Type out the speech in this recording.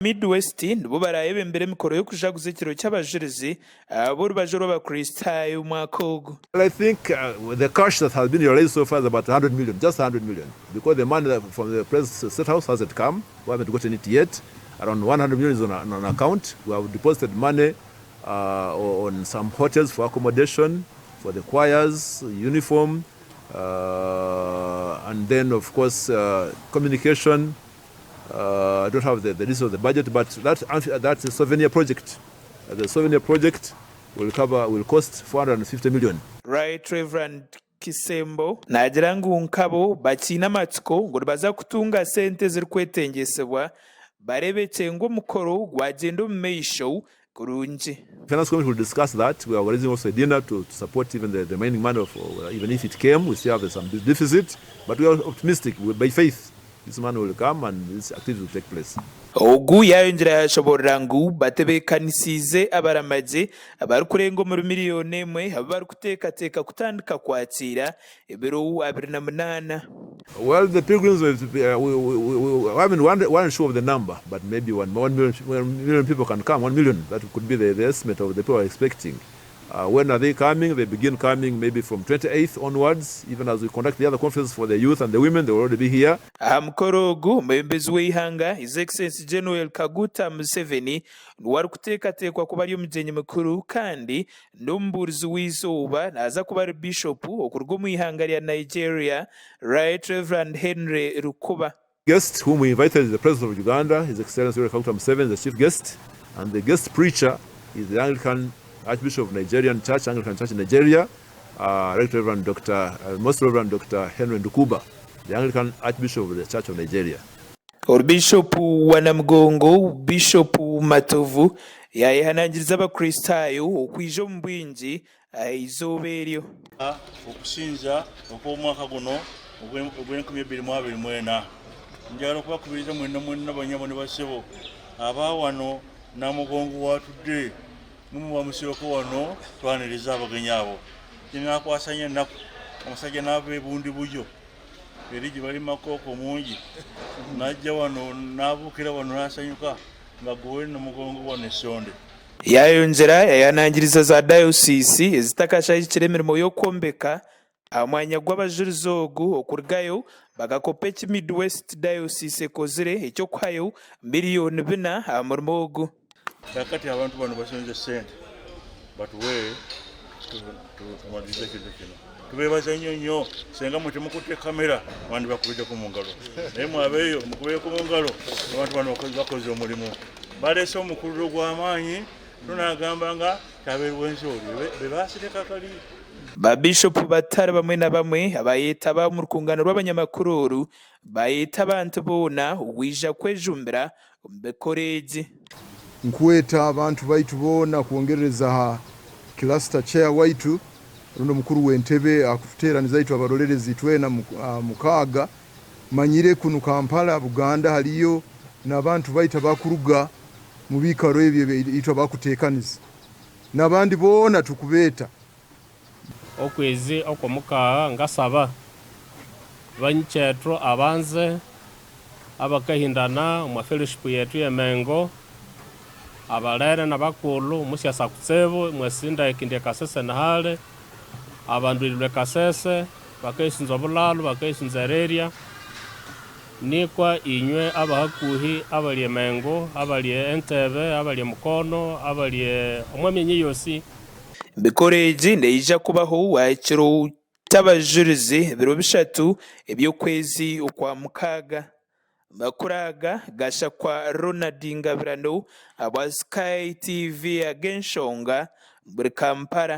Midwest nibo baraayebembere emikoro y'okujaguza ekiro ky'abajurizi ab'orubaju rw'Abakristaayo omwaka ogu. Well, I think the cash that has been realised so far is about 100 million, just 100 million, because the money that from the President's State House hasn't come, we haven't gotten it yet. Around 100 million is on, on an account. We have deposited money on some hotels for accommodation, for the choirs, uniform, and then of course communication. I don't have the list of the budget, but that's a souvenir project. The souvenir project will cover, will cost 450 million. Right Rev. Kisembo naagira ngu nkabo bakiine amatsiko ngu nibaza kutunga sente ezirikwetengyesibwa bareebekye ngu omukoro gwagyenda omu maisho kurungi. Finance Committee will discuss that. We are organizing also a dinner to support even the remaining money of, even if it came, we still have some deficit, but we are optimistic by faith this money will come and this activity will take place. Ogu yaayongyera yaashoboorora ngu batebeekanisiize abaramagi abarikurenga omuri miriyoni emwe abu barikuteekateeka kutandika kwakiira ebiro 28. Well, the pilgrims, we haven't one sure of the number, but maybe 1 million people can come, 1 million. That could be the estimate of the people are expecting. When are they coming? They begin coming maybe from 28th onwards. Even as we conduct the other conferences for the youth and the women, they will already be here. Aha mukoro ogu, omwebembezi w'eihanga His Excellency General Kaguta Museveni niwe arikuteekateekwa kuba ari omugyenyi mukuru kandi n'omubuurizi w'eizooba naaza kuba ari Bishopu okuruga omu ihanga rya Nigeria, Right Reverend Henry Rukuba. Guest whom we invited is the President of Uganda, His Excellency Yoweri Kaguta Museveni, the chief guest, and the guest preacher is the Anglican Archbishop of Nigerian Church, Anglican Church in Nigeria, Right Reverend Dr. Most Reverend Dr. Henry Ndukuba, the Anglican Archbishop of the Church of Nigeria. Bishopu wa Namugongo, Bishopu Matovu yayehanangiriza Abakristaayo okwija omu bwingi aha izooba eryo. Okusinza okw'omwaka guno ogw'e 2024, njagala okubakubiriza mwenna mwenna, banyabo ne basebo aba wano Namugongo watudde mumuwa musiroko wano, twaniriza abagenyi abo. Kinakwasanya ennaku omusajja n'ava ebundi bujo eri gye bali makooko mungi n'ajja wano n'abuukira wano n'asanyuka nga gwe Namugongo wano essonde. Yaayongyera yayehanangiriza za dayosiisi ezitakashahikire emirimo y'okwombeka aha mwanya gw'abajurizi ogu okurugayo bakakopa eki Midwest Diocese ekozire eky'okuhayo 4 miliyoni aha murimo ogu. Kakati abantu bano basonze sente batuwe tumalirize ekintu kino. Tubebaza nnyo nnyo. Senga mwe temukutte kamera, wandibakubiddeko mu ngalo, naye mwabeeyo mukubeeko mu ngalo. Abantu bano bakoze omulimu, baleese omukululo gw'amaanyi. Tunagamba nga kyabeerwenzori be basireka kali. Baabishopu batari bamwe na bamwe abayetaba omu rukungano rw'abanyamakuru oru bayeta abantu boona okwija kwejumbira omu bikoro egi. Nkweta abantu baitu boona kwongerereza ha cluster chair waitu rundi omukuru w'entebe akututeeraniza itwe abarolerezi itwena mukaaga. Manyire kunu Kampala, Buganda, haliyo n'abantu baitu abakuruga mu biikaro ebyo itwe abakuteekaniza n'abandi boona tukubeeta. Okwezi okwomukagha ngasaba banyikyethu abanze abakahindana omwa fellowship yethu yemengo, abalere nabakulhu musyasa kutsibu mwasinda ekindi ekasese nahali abandu erilwa ekasese bakayisunza obulalo, bakayisunza erirya, nikwa inywe abahakuhi abali emengo, abali entebe, abali emukono, abali omwa myanya yosi. Emikoro egi neija kubaho aha kiro ky'abajurizi ebiro 3 eby'okwezi okwa mukaaga. Amakuru aga gashakwa Ronald Ngabirano ahabwa Sky TV ag'enshonga buri Kampala.